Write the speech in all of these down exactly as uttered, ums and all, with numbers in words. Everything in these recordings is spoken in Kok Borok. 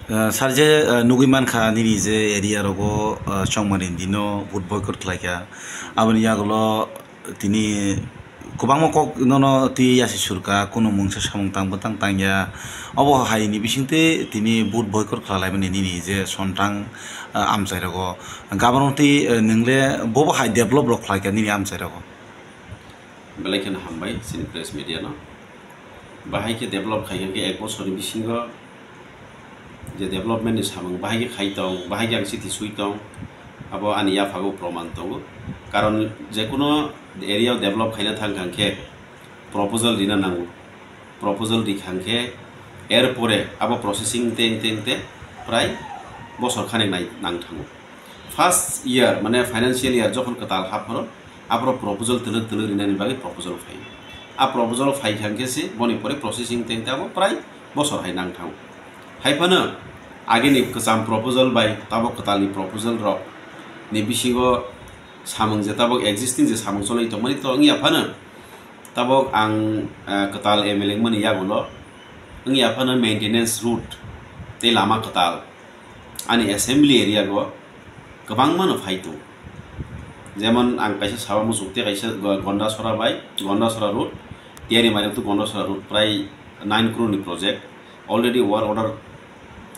Uh, sir, je, uh, nugwi mankha nini je area rogo, uh, chongmani dino vote boycott khlaikha, aboni yagulo tini kwbangma kok nono twi yasi surka, kunu mungsa samung tang bwtang tangya, obo hai ni bisingtwi tini vote boycott khlalaimani nini je sontang, uh, amchai rogo. Gaborok twi, uh, nwngle bobo hai develop rok khlaikha nini amchai rogo. Belai kheno hambai chini press media no. Bahai khe develop khai khe ek bosorni bisingo je development ni samung bahai khe khai tong, bahai khe ang chiti sui tong, abo ani yaphago proman tongo. Karon jekuno area o develop khaina thang kha khe proposal rina nango, proposal ri kha khe er pore abo processing teng teng te prai bosor khanek nai nang thango. First year, mane financial year jokhon kwtal ha phoro, aphoro proposal twlwk twlwk rinani bagwi proposal phai. A proposal phai kha khe se boni pore processing teng tabo prai bosor hai nang thango. Hai phano agini kwcham proposal bai tabok kwtalni proposal rok ni bisingo samung je tabok existing je samung cholwi tongmani to wngya phano tabok ang, ah, kwtal M L A wngmani yagulo wngya phano maintenance road tei lama kwtal ani assembly area go kwbangma no phai tongo. Jemon ang kaisa saba muchuk tei kaisa Go-, Gondasora bai Gondasora road, Tiyari Mairang to Gondasora road prai nine crore ni project already work order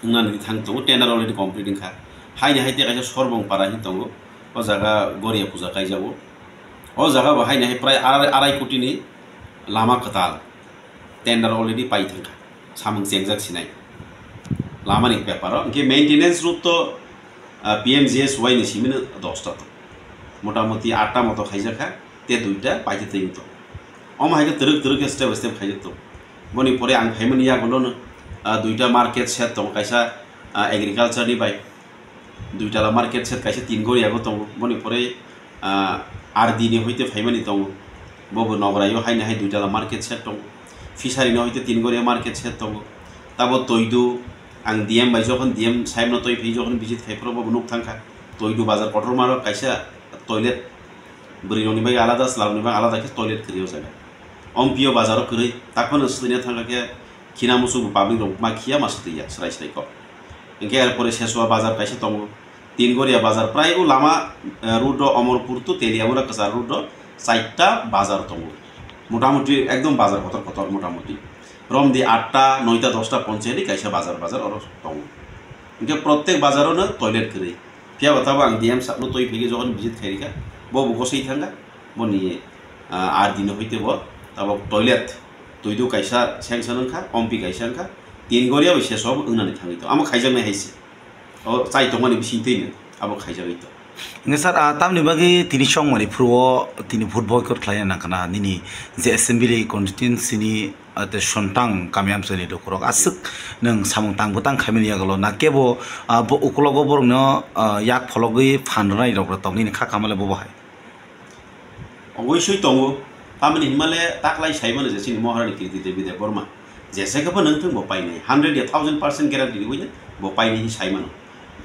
wngna nini thang tongo, tender already complete wngkha. Haini hai tei kaisa Sorbong para hin tongo, o jaga Goria puja kaijago. O jaga bo haini hai prai arai, arai koti ni lama kwtal. Tender already pai thangkha, samung chengjak sinai lamani beparo. Hwnkhe maintenance road to, ah, P M G S Y ni simino dosta to, motamoti atta moto khaijakha, te duita paithe twi to. Omo hai khe twrwk twrwk khe step by step khaijak to. Boni pore ang phaimani yagulono, ah, duita market shed tongo, kaisa, ah, agriculture ni bai, duitala market shed kaisa tin goriyago tongo, boni pore, ah, R D ni hoite phaimani tongo, bobo Nograio haini hai duitala market shed tongo, Fishery ni hoite tin goria market shed tongo, tabo Toidu, ang D M bai jokhon D M saimno toi phi jokhon visit khai phuru bobo nuk thangkha, Toidu bazar kotorma rok kaisa toilet, bwrwi rokni bagwi alada, chwla rokni bagwi alada khe toilet kwrwi o jaga. Ompio bazaro kwrwi, takphano swtwina thangkha khe khina muchuk bo public rok ma khiya ma swtwi ya, swrai swrai kok. Hwnkhe er pore Sesua bazar kaisa tongo, Tingoria bazar, prai o lama, eh, road o Omorpur to Teliamura kwchar road o chaita bazar tongo, motamoti ekdom bazar kotor kotor motamoti romdi atta, noita, dosta ponchayat ni kaisa bazar, bazar oro tongo. Hwnkhe protek bazar o no toilet kwrwi. Phiya ba tabok ang D M sir no twi phege jokhon visit khai rikha, bo bo gosai thangkha, boni, ah, R D ni hoite bo tabok toilet, Toidu kaisa sanction wngkha, Ompi kaisa wngkha, tin goria bai seso bo wngnani thangwi to, amo khaijaknai hai se. O chai tongmani bisingtwi no abo khaijagwi to. Hwnkhe sir, ah, tamni bagwi tini chongmani phuru o tini vote boycott khlaina nangkha na nini je assembly constituency ni, ah, tei sontang kami amchaini lukurok aswk nwng samung tang bwtang khaimani yagulo na kebo, ah, bo ukulogo borokno, ah, yak phologwi phan rwnai rok tong nini kha kamale bobo hai? Oboisoi tongo, tamni hinmale taklai saimano je chini Maharani Kirti Devi Debbarma jesa khe bo nwng thung bo painai, hundred ya thousand percent guarantee riwi no bo painai hin saimano.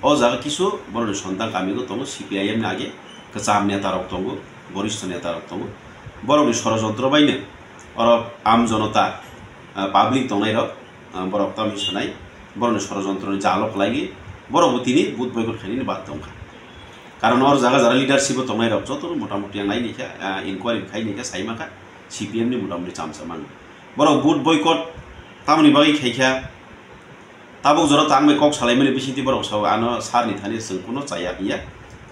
O jaga kisu borokni sontang kamigo tongo, C P I M ni age kwcham neta rok tongo, boristho neta rok tongo, borokni sorojontro baino oro am jonota, ah, public tongnai rok, ah, borok tamni sanai, borokni sorojontro ni jalo kwlaiwi borok bo tini vote boycott khainani bad tongkha. Karon or jaga jara leadership o tongnai rok joto no motamoti ang nai nikha, ah, inquiry khai nikha, sai mankha, C P M ni motamoti chamsa mano. Borok vote boycott tamoni bagwi khaikha, tabuk jora tangbai kok salaimani bisingtwi borok sao, ano sir ni thani chwng kuno chaya hiya,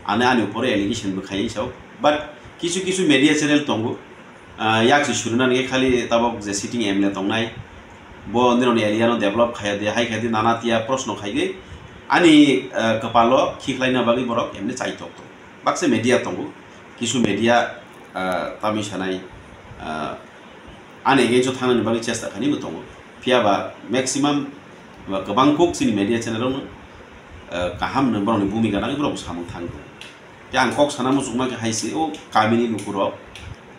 ano ani upore allegation bo khaiwi sao, but kisu kisu media channel tongo, ah, yak se surunani khe khali tabok je sitting M L A tongnai, bo nirokni area no develop khaiya de, hai khaiya de, nana tiya proshno khaigwi ani, ah, kwpalo khiklaina bagwi borok emni chaitok tongo. Baksa media tongo, kisu media, ah, tamni sanai, ah, ani against o thangnani bagwi chesta khainwi bo tongo. Phiya ba maximum ba kwbang kuk chini media channel rokno, ah, kaham hwnwi borokni bhumika nangwi borok samung thang tongo. Tei ang kok sana muchungma khe hai se o kamini lukurok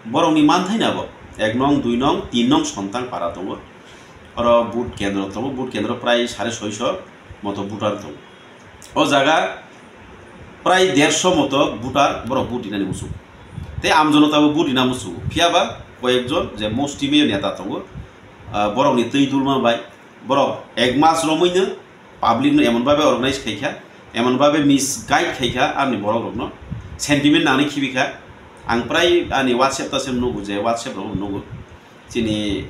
borokni manthai na bo ek nong, dui nong, tin nong Sontang para tongo. Oro vote kendro tongo, vote kendro prai sare soiso moto voter tongo. O jaga prai derso moto voter borok vote rinani muchungo. Tei amjono tabo vote rina muchungo. Phiya ba koyekjon je mustimeyo neta tongo, ah, borokni twi dulma bai borok ek mas romwino Public no emon babe organize khaikha, emon babe misguide khaikha ani borok rokno, sentiment nangni khibikha. Ang prai ani WhatsApp ta sem nugo je WhatsApp rok nugo chini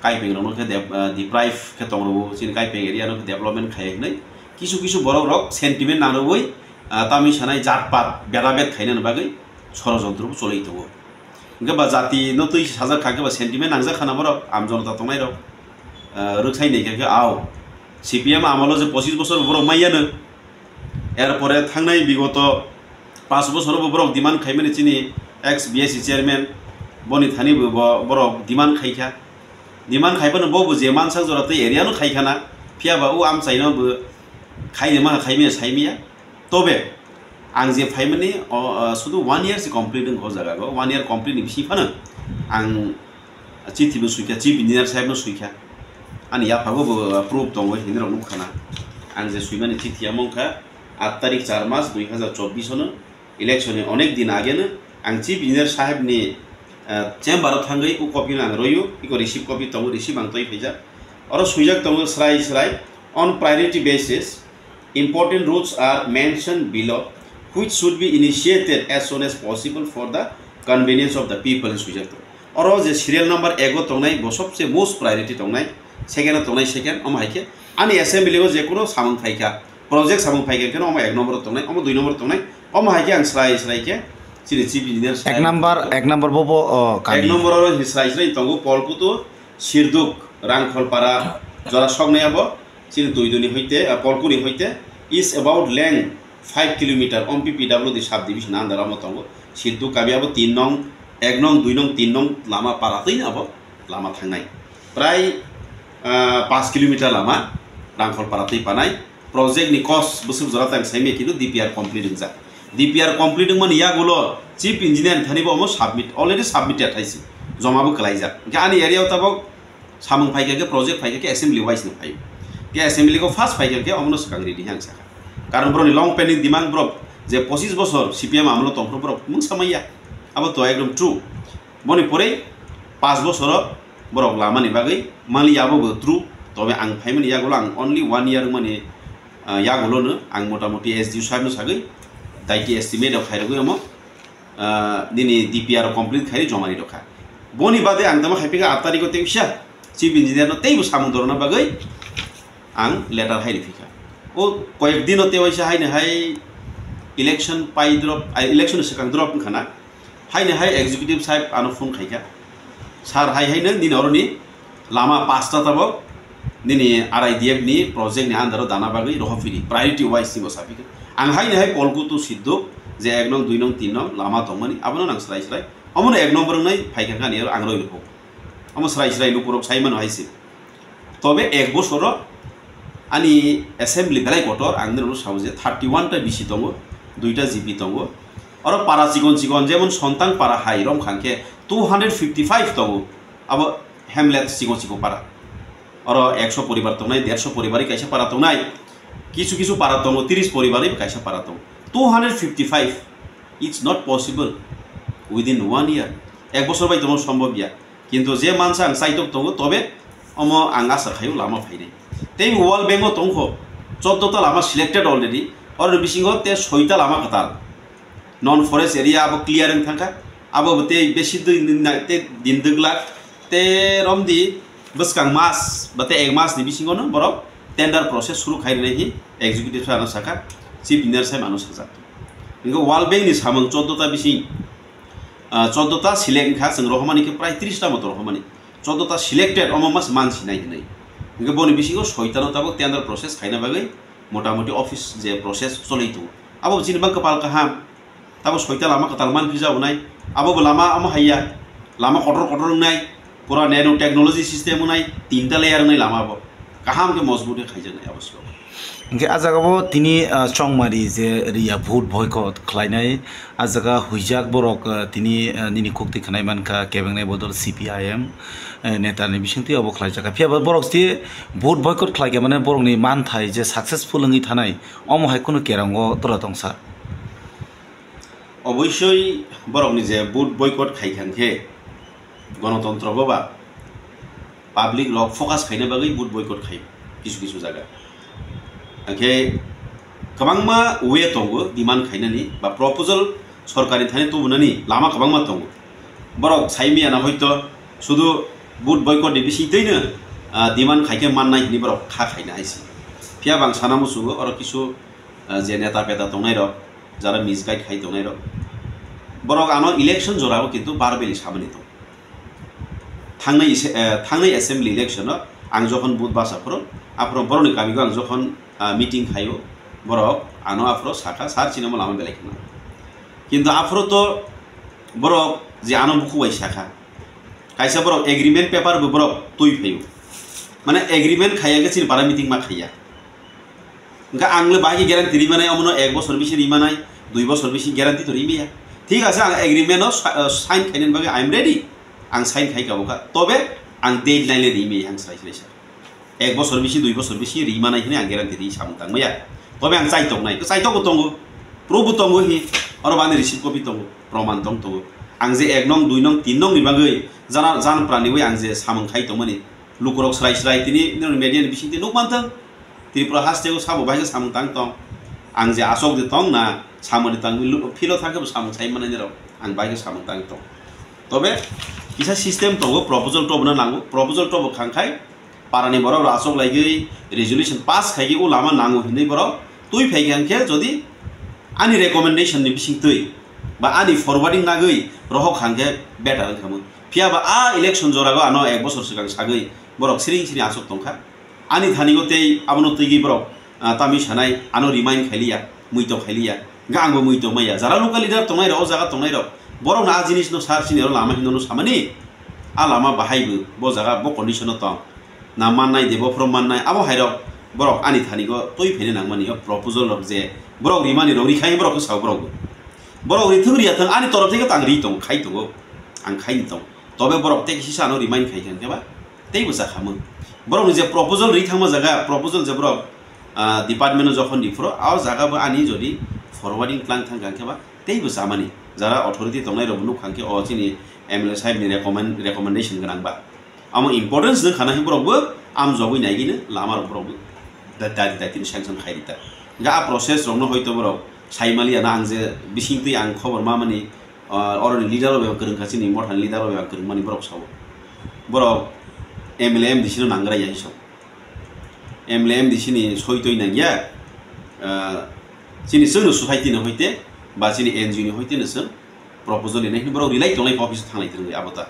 kaipeng rokno khe dep-, ah, deprive khe tong rwo, chini kaipeng area no khe development khai hwnwi kisu kisu borok rok sentiment nang rwwi, ah, tamni sanai jat pat beda bet khainani bagwi sorojontro bo cholwi tongo. Hwnkhe ba jati no twi sajak kha khe ba sentiment nangjak khana borok am jonota tongnai rok, ah, rwksai nai khe ao C P M amolo je pochis bosor borok maiyano. Erpore thangnai bigoto panch bosor bo borok demand khaimani chini ex B S C chairman boni thani bo bo-, borok demand khaikha. Demand khaibano bo bo je mansak jora tei area no khaikhana. Phiya ba o amchaino bo khaini maha khaimaya saimaya. Tobe ang je phaimani o, o, sudu one year se complete wngkha o jaga go. One year complete ni bisi phano ang chithi bo suikha, chief engineer saheb no suikha. Ani yaphago bo proof tongo, hinwi rok nukkhana. Ang je suimani chithi amo wngkha aat tarik char mas dui hazar chobbish ono, election ni onek din age no ang chief engineer saheb ni, ah, chamber o thangwi o copy no ang roio, iko receive copy tongo, receive ang twi phaijak. Oro suijak tongo srai srai, on priority basis, important routes are mentioned below, which should be initiated as soon as possible for the convenience of the people, hinwi suijak tongo. Oro je serial number ego tongnai, bo sobse most priority tongnai, second o tongnai second, omo hai khe ani assembly o je kuno samung phaikha, project samung phaikha, khe omo ek number o tongnai, omo dui number o tongnai, omo hai khe ang srai srai khe chini chief engineer ek saheb number, ek number bo bo, o, ek kami. Number oro srai srai tongo Polkutu, Sirduk, Rangkholpara, jora soknai abo. Chini Tuiduni hoite, ah, Polkuni hoite is about length five kilometer, om P P W D subdivision under amo tongo. Situ kabi abo tin nong, ek nong, dui nong, tin nong lama para twi abo lama thangnai. Prai, ah, panch kilometer lama Rangkhol para twi panai. Project ni cost bwswk jora tang saimya kintu D P R complete wngjak. D P R complete wngmani yagulo chief engineer ni thani bo omo submit, already submitted haisi. Joma bo kwlaijak. Hwnkhe ani area o tabok samung phaikha khe, project phaikha khe assembly wise no phaio. Khe assembly go first phaikha khe omono swkang ridi hang sakha. Karon borokni long pending demand, borok je pochis bosor C P M amolo tongphuru borok mungsa manya. Abo to ekdom true. Boni pore panch bosoro borok lamani bagwi mali abo bo true. Tobe ang phaimani yagulo ang only one year wngmani, ah, yagulo no ang motamoti S D O saheb no sagwi daiti estimate rok khairogwi omo ah, nini D P R complete khai joma ri rokha. Boni bade ang tamo hai phika aat tarikh o tei bisa chief engineer no teibo samung dorna bagwi ang letter hai riphikha. O koyek dino tei waisa haino hai election pai drop, ai, election swkang drop wngkha na. Haino hai executive saheb ano phone khaikha. Sir, hai haino nini oroni lama pasta tabok nini R I D F ni project ni under o dana bagwi rohorphidi, priority wise ni bo saphikha. Ang haino hai Polkutu Sidduk je ek nong, dui nong, tin nong lama tongmani, abono nang srai srai. Omono ek number wngnai phaikha kha ani aro ang roi rwphuk. Omo srai srai lukurok sai mano hai se. Tobe ek bosoro ani assembly belai kotor, ang nini rok sao je thirty one ta B C tongo, duita G P tongo. Oro para chikon chikon, jemon Sontang para hai romkha khe two hundred fifty five tongo. Abo hamlet chikon chikon para. Oro ekso poribar tongnai, derso poribar kaisa para tongnai. Kisu kisu para tongo, tris poribar kaisa para tongo. Two hundred fifty five, it's not possible within one year. Ek bosor bai tongmo sombhob ya. Kintu je mansa ang chaitok tongo, tobe omo ang asa khaio lama phainai. Tei World Bank o tongkho, choddo ta lama selected already, oro bisingo te soita lama kwtal. Non forest area abo clear wng thangkha, abo bo tei besi dui nai te din dwglak, te romdi bwskang mas ba te ek mas ni bisingo no borok tender process suru khai rwnai hi executive sir ano sakha, chief engineer sir ano sajak. Hingke World Bank ni samung choddo ta bising, ah, choddo ta select wngkha, chwng rohormani khe prai tris ta moto rohormani, choddo ta selected omo mas mansi nai hinwi. Hingke boni bisingo soita no tabok tender process khaina bagwi motamoti office je process choli tongo. Abo chini bang kwpal kaham. Tabo soita lama kwtal man phija wngnai. Abo bo lama omo haiya. Lama kotor kotor wngnai. Pura nano technology system wngnai. Tinta layer wngnai lama bo. Kaham khe mojbut khe khaijaknai abo sio. Hingke ah jaga bo tini, ah, chongmari je riya vote boycott khlainai, ah jaga huijak borok, ah, tini, ah, nini kukti khwnai mankha kebengnai bodol C P I M, eh, neta ni bisingtwi obo khlaijakha. Phiya ba borok twi vote boycott khlaikha mane borokni manthai je successful wngwi thanai, omo hai kunu kerongo tora tongsa. Oboisoi borokni je vote boycott khai kha khe gonotontro bo ba public rok focus khaina bagwi vote boycott khai kisu kisu jaga. Hwnkhe kwbangma way tongo demand khainani ba proposal sorkarni thani tubunani lama kwbangma tongo. Borok saimiyana hoito sudu vote boycott ni bisingtwino, ah, demand khaikhe mannai hinwi borok kha khaina hai se. Phiya bang sana muchungo oro kisu, ah, je neta peta tongnairok, jara misguide khai tongnairok, borok ano election jorao kintu verbally samani tongo. Thangnai ise-, eh, thangnai assembly election o ang jokhon vote basa phuru, aphuru borokni kamigo ang jokhon, ah, meeting khaio, borok ano aphuru sakha, "Sir, chini omo lama belai kheno." Kintu aphuru to borok je ano bukhuk bai sakha, kaisa borok agreement paper bo borok twi phaio, mane agreement khaiya khe chini para meeting ma khaiya. Hwnkhe ang le bahai khe guarantee ri manai, omono ek bosor bisi ri manai, dui bosor bisi guarantee to ri maya. Thik ase, ang agreement o sa-, uh, sign khainani bagwi I am ready. Ang sign khai ka bo kha. Tobe ang deadline le ri maya, ang sai sai sa. Ek bosor bisi, dui bosor bisi ri manai hinwi ang guarantee ri samung tang maya. Tobe ang chaitok nai. Chaitok bo tongo. Proof bo tongo hi. Oro bani receipt copy tongo. Proman tong tongo. Ang je ek nong, dui nong, tin nong ni bagwi jana, jan pran ni wi ang je samung khai tongmani. Lukurok srai srai tini nini media ni bisingtwi nuk manthang. Tripura haste o sabo bahai khe samung tang tong. Ang je asok de tong na samung de tang, lu-, philo thang khe bo samung sai manai rok. Ang bahai khe samung tang tong. Tobe kisa system tongo, proposal tobo na nango. Proposal tobo khang khai parani borok rok asok laigwi resolution pass khai o lama nango hinwi borok twi phai khe, hwnkhe jodi ani recommendation ni bisingtwi ba ani forwarding nagwi rohok khang khe better wngkha mo. Phiya ba a election jora go ano ek bosor swkang sagwi borok siring siring asok tongkha. Ani thani go tei abono twigwi borok, ah, tamwi sanai, ano remind khailiya, muito khailiya. Hwnkhe angbo muito maya. Jara local leader tongnai rok, o jaga tongnai rok, borok no a jinis no sar chini oro lama hino no samani, a lama bahai bo, bo jaga bo condition no tong. Na mannai de, bo phoro mannai, abo hai rok borok ani thani go twi phene nangmani, o proposal rok je borok rimani rok rikhai borok khe sao borok bo. Borok rithung riya thung, ani torof theke tang ri tongo, khai tongo, ang khai ni tongo. Tobe borok tei kisa ano remind khai kha hwnkhe ba teibo cha khamung. Borokni je proposal ri thangma jaga, proposal je borok, ah, department o jokhon ri phuru, o jaga bo ani jodi forwarding tlang thang kha hwnkhe ba teibo chamani. Jara authority tongnai rok nuk kha hwnkhe o chini M L A sahib ni recommend, recommendation gwnang ba. Amo importance nung khana hwnkhe borok bo amjogwi naigwino lama rok borok bo da-, dati dati no sanction khai rita. Hwnkhe a process rok no hoito borok sai maliya na, ang je bisingtwi ang khobor mamani, ah, oroni leader rok bebak kwrwng kha, chini mothani leader rok bebak kwrwng mani borok sao. Borok M L A M D C no nangrai ya hiso. M L A M D C ni soitoi nangya, ah, chini chwngno society ni hoite ba chini N G O ni hoite no chwng proposal rinai hwnwi borok rilai tonglai office o thanglai twrwngwi abo ta.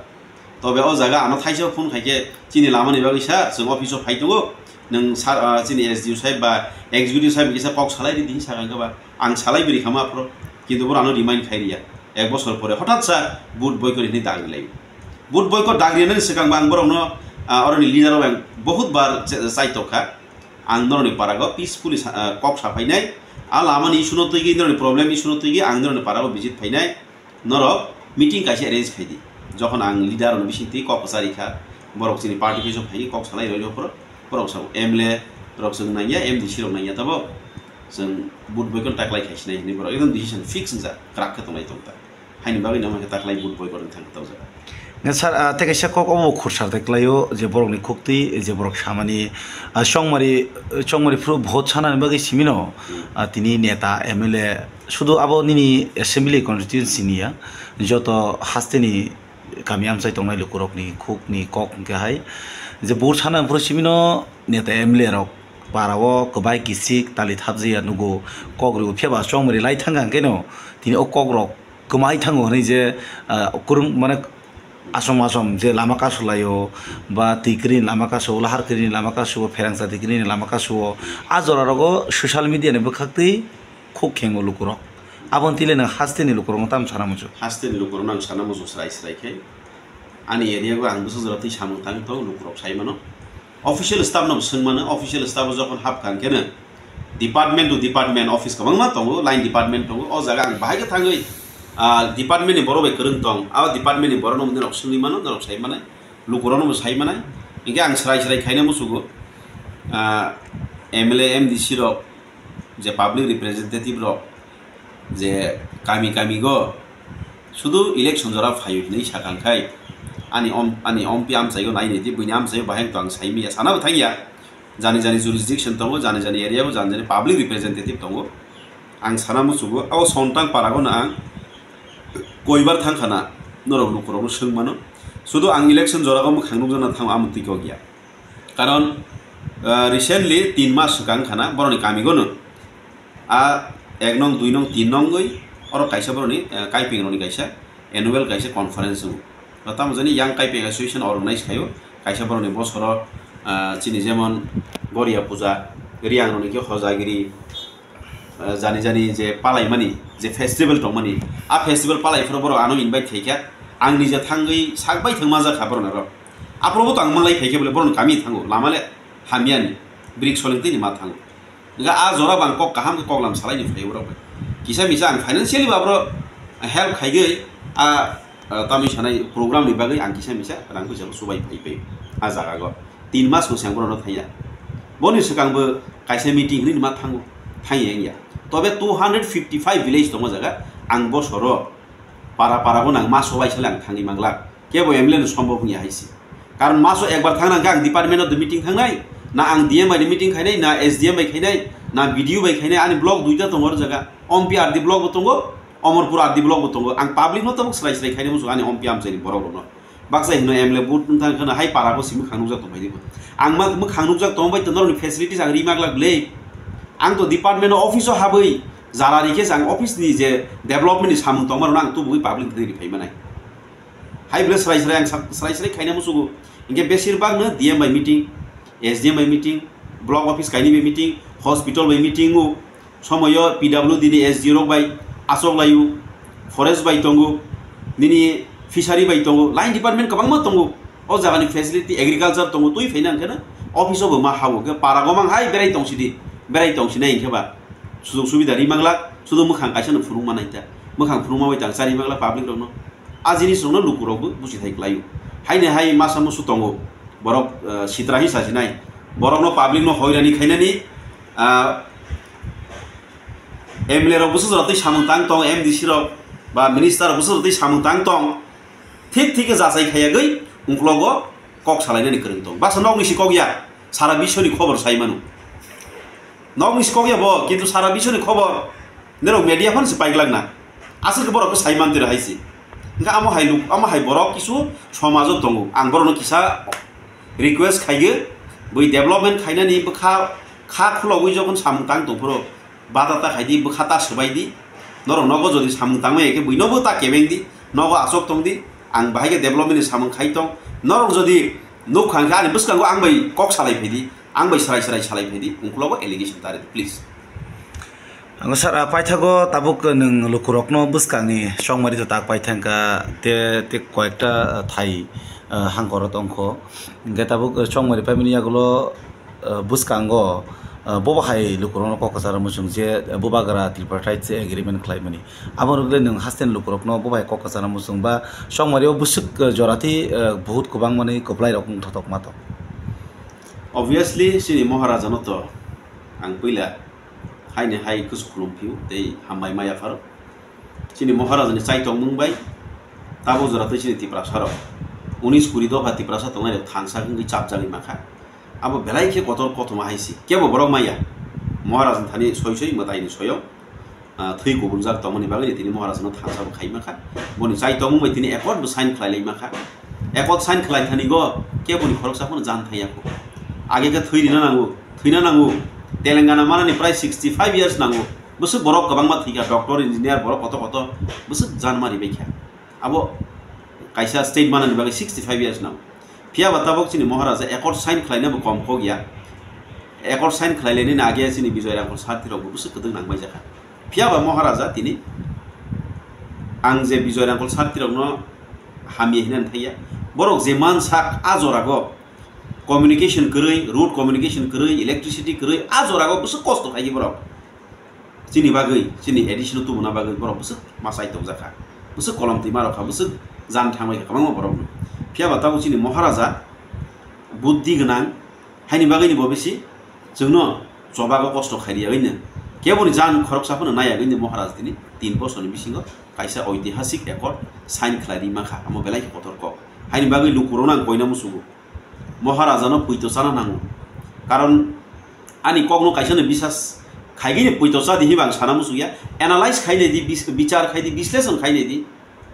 Tobe o jaga ano thaisa phone khaikhe chini lamani bagwi sa chwng office o phai tongo, nwng sir, ah, chini S D O sahib ba executive sahib kisa kok salai ridi hinwi sakha hwnkhe ba ang salai bwrwi khama aphuru, kintu borok ano remind khai riya. Ek bosor pore hothat sa vote boycott hinwi dag rilai. Vote boycott dag rinani swkang bo ang borokno, ah, oroni leader rok ang bahut bar chaitok kha. Ang noroni parago peacefully sa-, ah, kok saphainai. A lamani issue no twigwi, noroni problem issue no twigwi ang noroni parago visit phainai. Norok meeting kaisa arrange khaidi. Jokhon ang leader rokni bisingtwi kok kwchari kha, borok chini party office o phai kok salai rwi rw phuru, borok sao M L A rok chwng nangya, M D C rok nangya, tabok chwng vote boycott taklai khaisinai hinwi borok ekdom decision fix wngjak, kwrak khe tonglai tongta. Haini bagwi no hwnkhe taklai vote boycott wng thang tawjak. Nge sir, ah, tei kaisa kok obo khursar tei kwlaio je borokni khuktwi je borok samani, ah, chongmari, chongmari phuru vote sanani bagwi simino, Hmm. ah, tini neta, M L A, sudu abo nini assembly constituency ni ya, joto hasteni kami amchai tongnai lukurokni khukni kok hwnkhe hai je vote sana phuru simino neta M L A rok para o kwbai kisik tali thapjaya nugo kok rw phiya ba chongmari lai thang khe no tini o kok rok kwmai thango hwnwi je, ah, kwrwng mane asom asom je lama kasulaio ba twi kwrwini lama kasu-o, lahar kwrwini lama kasu-o, pherang chati kwrwini lama kasu-o, a jora rogo social media ni bwkhaktwi khuk khengo lukurok. Aboni twi le nwng hasteni lukurokno tamo sana muchung? Hasteni lukurokno ang sana muchung srai srai khe. Ani area o ang bwswk jora twi samung tangwi tongo, lukurok sai mano. Official staff no swng mano, official staff o jokhon hap kha hwnkhe no department to department office kwbangma tongo, line department tongo, o jaga ang bahai khe thangwi, ah, department ni borok bai kwrwng tong, abo department ni borok no norok swngwi mano, norok sai manai, lukurok no bo sai manai. Hinkhe ang srai srai khaina muchugo, ah, M L A, M D C rok, je public representative rok, je kami kami go sudu election jora phaio hinwi sakha khai ani om-, ani ompi amchai go nainai di buini amchai bahai to ang sai miya sana bo thangya. jani jani jurisdiction tongo, jani jani area o jani jani public representative tongo. Ang sana muchugo, o Sontang para gono ang koibar thangkhana norok lukurokno swng mano. Sudu ang election jorao mwkhang nukjakna thango, amo twi kok ya. Karon, ah, recently tin mas swkang khana boroni kami gono. A ek nong, dui nong, tin nong goi oro kaisa boroni, ah, kaiping roni kaisa annual kaisa conference wngo. Tamo jani Young Kaiping Association organize khaio, kaisa boroni bosoro, ah, chini jemon Goria puja, Riang roni khe Hojagiri, ah, jani jani je palaimani, je festival tongmani, a festival palai phuru borok ano invite khaikha, ang nije thangwi sak bai thangma jakha borok naro. Aphuru bo to ang malai khaikhe bole borok kami thango, lama le hamyani, brik soleng tini ma thango. Hingkhe a jora bang kok kaham khe koklam salaini phai borok bai. Kisa misa ang financially ba borok help khaigwi a, ah, tamni sanai program ni bagwi ang kisa misa rang puisa bo subai phai phai a jaga go. Tin mas bo seng borok no thangya. Boni swkang bo kaisa meeting hinwi ma thango, thangya wngya. Tobe two hundred fifty five village tongma jaga ang bosoro para para bo nang ma sobai sale ang thangwi manglak. Kebo M L A no sombok wngya hai se. Karon maso ekbar thang nang khe ang department of the meeting thangnai, na ang D M bai ni meeting khainai, na S D M bai khainai, na B D O bai khainai, ani block duita tongo oro jaga, Ompi R D block bo tongo, Omorpur R D block bo tongo. Ang public no tabuk srai srai khainai muchung ani Ompi amchaini borok rokno. Baksa hino M L A vote wng thang kheno hai para bo simi khang nukjak tong bai di bo. Ang ma mwkhang nukjak tong bai to norokni facilities ang ri maglak le. Ang to department o office o habwi jara ri khe ang office ni je development ni samung tongma rokno ang tubugwi public ni thani ri phai manai. Hai bwle srai srai ang sa-, srai srai khaina musugo. Hingke besir bak no D M bai meeting, S D M bai meeting, block office kaini bai meeting, hospital bai meeting o, somoyo P W D ni S D O rok bai asok laio, forest bai tongo, nini fishery bai tongo, line department kwbangma tongo. O jaga ni facility agriculture tongo, twi phaina hingke no office o bo ma hao, ke para gomang hai berai tong sidi, berai tong sinai hingke ba sujog subida ri manglak, sudo mwkhang kaisa no phunuk manai ta, mwkhang phunuk ma bai ta chari manglak public rok no. A jinis rokno lukurok bo buchi thai klaio. Haini hai masa musu tongo. Borok, eh, sitra hi sasinai. Borokno public no hoirani khainani, ah, M L A rok busu jora twi samung tang tong, M D C rok ba minister busu jora twi samung tang tong. Thik thik khe jachai khayagwi ungklogo kok salainani kwrwng tong. Basa nokni si kok ya. Sara biswni khobor sai mano. Nokni si kok ya bo, kintu sara biswni khobor. Norok media phano se paiglak na. Aswk khe borok khe sai man tira hai se. Hingkhe amo hai luk, amo hai borok kisu somajo tongo. Ang borokno kisa request khaigwi, bui development khainani bwkha kha khulogwi jokhon samung tang tongphuru bata ta khaidi, bwkha ta swbaidi. Norok nogo jodi samung tangmaya khe bui nobo ta kebengdi, nogo aswk tongdi. Ang bahai khe development ni samung khai tong. Norok jodi nukha hingkhe ani bwskango ang bai kok salai phaidi, ang bai srai srai salai phaidi, ungklogo allegation ta ridi, please. Ang sir, ah, paithago tabuk nwng lukurokno bwskangni chongmari to tak paithangkha, te, te koyekta, ah, thai, ah, hangkoro tongkho. Hingkhe tabuk, ah, chongmari paimani yagulo, ah, bwskango, ah, bobo hai lukurokno kok kwcharo muchung je, ah, Bubagra Tripartite se agreement khlaimani. Abo rwgwi nwng hasten lukurokno bobo hai kok kwcharo muchung ba chongmario bwswk, ah, jorati, ah, buhut kwbangmani kwplairok wngthotok ma tong. Obviously, chini Maharajano to ang puila haini hai kusu khulum phiu tei hambai ma yapharo. Chini Maharajani chaitokmung bai tabo jora tei chini Tiprasa rok unis kuri dopha Tiprasa tongnai rok thangsa wngwi chapjagwi mankha. Abo belai khe kotor kothoma hai si. Kebo borok maya. Maharajani thani soi soi mwtaini soyong. Ah, thwi kubunjak tongmani bagwi tini Maharajano thansa bo khai mankha. Boni chaitokmung bai tini accord bo sign khlai lai mankha. Accord sign khlai thani go keboni khoroksa phano jan thangya kho. Age khe thwi rina nango, thwina nango. Telangana manani prai sixty five years nango. Bwswk borok kwbangma thwikha, doctor, engineer, borok koto koto bwswk jan ma ribaikha. Abo kaisa state manani bagwi sixty five years nango. Phiya ba tabok chini Maharaja accord sign khlaina bo kom kok ya. Accord sign khlai lainani age chini Bijoy Rangkhol Sarthi rok bo bwswk kwdwk nang bai jakha. Phiya ba Maharaja tini ang je Bijoy Rangkhol Sarthi rokno hamya hinani thangya. Borok je man sak a jora go communication kwrwi, road communication kwrwi, electricity kwrwi, a jora go bwswk kosto khaidi borok. Chini bagwi, chini A D C no tubuna bagwi borok bwswk masai tongjakha, bwswk kolom twi ma rokha, bwswk jan thangbai kha kwbangma borokno. Phiya ba tabuk chini Maharaja buddhi gwnang, haini bagwini bo bisi chwngno chobago kosto khairiyagwino keboni jan khoroksa phano naiyagwino Maharaja tini tin bosorni bisingo kaisa oitihasik accord sign khlai ri mankha, amo belai khe kotor kok. Haini bagwi lukurokno ang koina musugo. Maharajano poito chana nango. Karon ani kokno kaisa no bisas khaigini poito chadi hiba ang sana muchungya. Analyze khainai di, bis-, bichar khai di, bisleshon khainai di.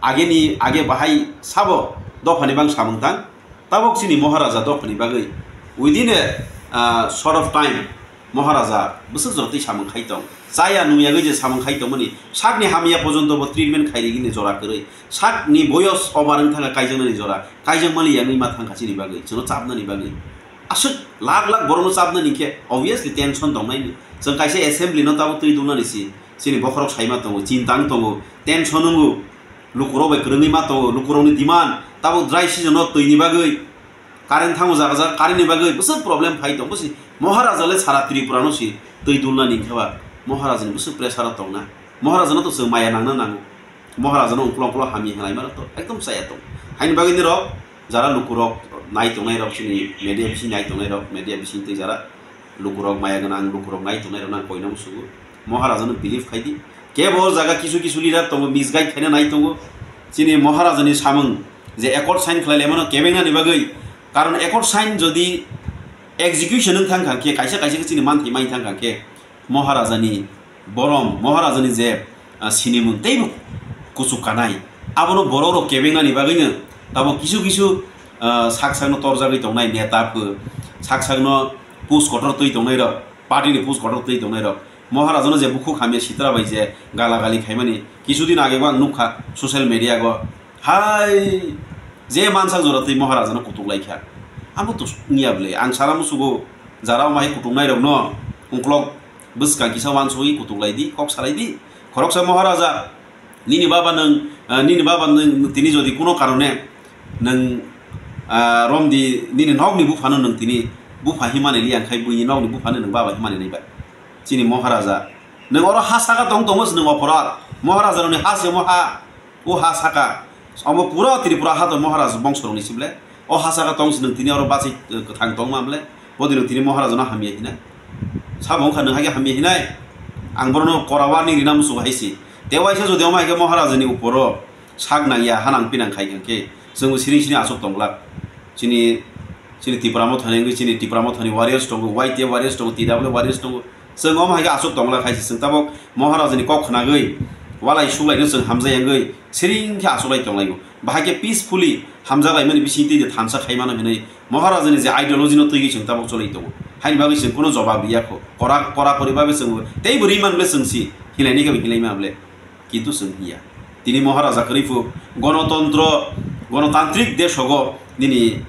Ageni age bahai sabo dophani bang samung tang. Tabok chini Maharaja dophani bagwi within a, ah, short of time Maharaja bwswk jora twi samung khai tong. Chaya nungyagwi je samung khai tongmani sakni hamya pojonto bo treatment khai rigini jora kwrwi. Sakni boyos obar wng thangkha kaijaknani jora. Kaijakmani yangwi ma thangkha chini bagwi, chwngno chapnani bagwi. Aswk lakh lakh borokno chapnani khe obviously tension tongnaini. Chwng kaisa assembly no tabok twi dulnani si. Chini bokhorok saima tongo, chintang tongo, tension wngo. Lukurok bai kwrwngwi ma tongo, lukurokni demand. Tabok dry season o twini bagwi. Current thango jaga jaga current ni bagwi bwswk problem phai tong, busi Maharaja le sara Tripura no si twi dulnani hinkhe ba Maharaja ni bwswk pressure o tongna, Maharaja no to chwng maya nangna nango, Maharaja no uklok uklok hamya hinai mano to ekdom chaya tong. Haini bagwi nirok jara lukurok nai tongnai rok chini media bising nai tongnai rok media bising twi jara lukurok maya gwnang lukurok nai tongnai rok nang koina musugo. Maharaja no believe khai di. Kebo o jaga kisu kisu leader tongo, misguide khaina nai tongo. Chini Maharaja ni samung je accord sign khlai laimano kebengna ni bagwi. Karon accord sign jodi execution wng thang kha khe, kaisa kaisa khe chini manthai mai thang kha khe, Maharaja ni borom, Maharaja ni je, ah, sinimung teibo kuchuk kanai. Abono borok rok kebengna ni bagwi no tamo kisu kisu, ah, sak sak no torjagwi tongnai neta pho, sak sak no pus kotor twi tongnai rok, party ni pus kotor twi tongnai rok. Maharaja no je bukhuk hamya sitra bai je gala gali khaimani, kisu din age bo ang nukha social media go, hai je mansak jora twi Maharaja no kutuk lai kha. Amo to wngya bwle, ang sana musugo jara o mai kutuk nai rok no ungkolok bwskang kisa wansugwi kutuk lai di, kok salai di. Khoroksa Maharaja, nini baba nwng, ah, nini baba nwng tini jodi kuno karone nwng, ah, romdi nini nokni buphano nwng tini bupha himani liya, khai buini nokni buphano nwng baba himani naiba. Chini Maharaja, nwng oro ha saka tong tongo se nwng oporat. Maharaja rokni ha se omo ha, o ha saka. Omo pura Tripura ha to Maharaja bongso rokni sible. O ha saka tong se nwng tini oro bachai, eh, kwthang tongma ble. Bodi nwng tini Maharaja no hamya hina. Sabo wngkha nwng hai khe hamya hinai. Ang borokno kora warning rina musugo hai se. Te waisa jodi omo hai khe Maharaja ni uporo sak nangya, ha nang pinang khai khe, chwngbo siring siring aswk tong glak. Chini, chini Tipra Mothani wngwi chini Tipra Mothani warriors tongo, Y T F warriors tongo, T W warriors tongo. Chwng omo hai khe aswk tong glak hai se, chwng tabok Maharaja ni kok khnagwi walai suklaino chwng hamjai wngwi siring khe aswk lai tong laio. Bahai khe peacefully hamjak laimani bising twi thansa khai mano hinwi Maharaja ni je ideology no twiwi chwng tabok cholai tongo. Haini bagwi chwng kunu jobab riya kho. Kora, kora kori bagwi chwng teibo ri man ble chwng si hinai ni khe hinai ma ble. Kintu chwng hiya. Tini Maharaja kwrwi phu gonotontro, gonotantrik desogo nini,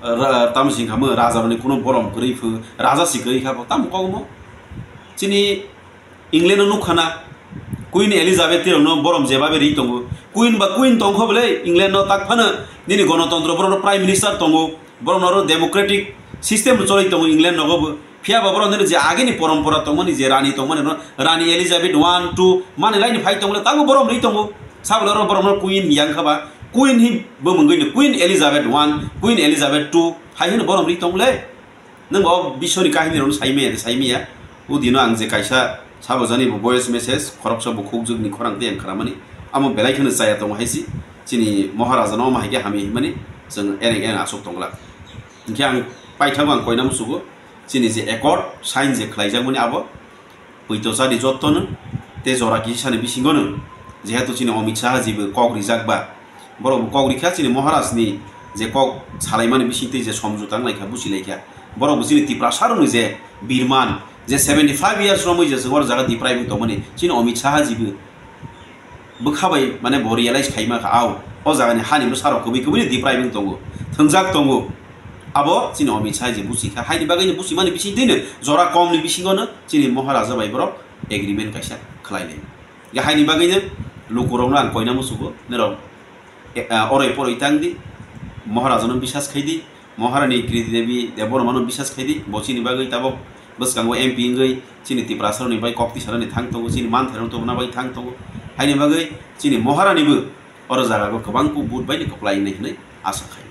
ra-, tamo sing kha mo raja rokni kunu borom kwrwi phu, raja si kwrwi kha bo tamo kok mo. Chini England o nukha na, Queen Elizabeth tirokno borom jebabe ri tongo. Queen ba Queen tongkho bwle England o tak phano nini gonotontro borok Prime Minister tongo. Borok noro democratic system cholai tongo England nogo bo. Phiya ba borok nini je agini porompora tongmani je rani tongmani no rani Elizabeth one, two mani laini phai tongole tabo borom ri tongo. Sabole oro borok no Queen yang kha ba Queen hi bo mungwi no Queen Elizabeth one, Queen Elizabeth two hai hino borom ri tongole. Nwng o biswni kahini rokno saimaya de saimaya. O dino ang je kaisa sabojani bo voice message khoroksa bo khukjwkni khorang tei ang khnamani. Amo belai kheno chaya tongo hai si. Chini Maharaja no omo hai khe hamya himani chwng ereng ereng aswk tong glak. Hinkhe ang paithago ang koina musugo chini je accord sign je khlaijakmani abo Puito chadi jottono tei jora kisani bisingono jehetu chini Amit Shah jibo kok rijak ba, borok bo kok rikha chini Maharaj ni je kok salaimani bisingtwi je somjota wnglaikha, busilaikha, borok bo chini Tiprasa rokni je birman je seventy five years romwi je chwng oro jaga deprive wng tongmani chini Amit Shah jibo bwkha bai mane bo realize khaima kha, au, o jagani hani bwsa rok kubui kubui ni deprive wng tongo, thwngjak tongo. Abo chini Amit Shah je busi kha, haini bagwi ni busimani bisingtwi no jora kom ni bisingo no chini Maharaja bai borok agreement kaisa khlai lai. Ya haini bagwi no luku rok no ang koina musugo, norok, eh, ah, oroi poroi tang di, Maharaja no bisas khai di, Maharani Kriti Devi Debbarma no bisas khai di, bo chini bagwi tabok bwskango M P wngwi chini Tiprasa rokni bai kok tisa rani thang tongo, chini manthai rok tongna bai thang tongo. Haini bagwi chini Maharani bo oro jaga o kwbang kuk vote bai ni kwplai wngnai hinwi asa khai.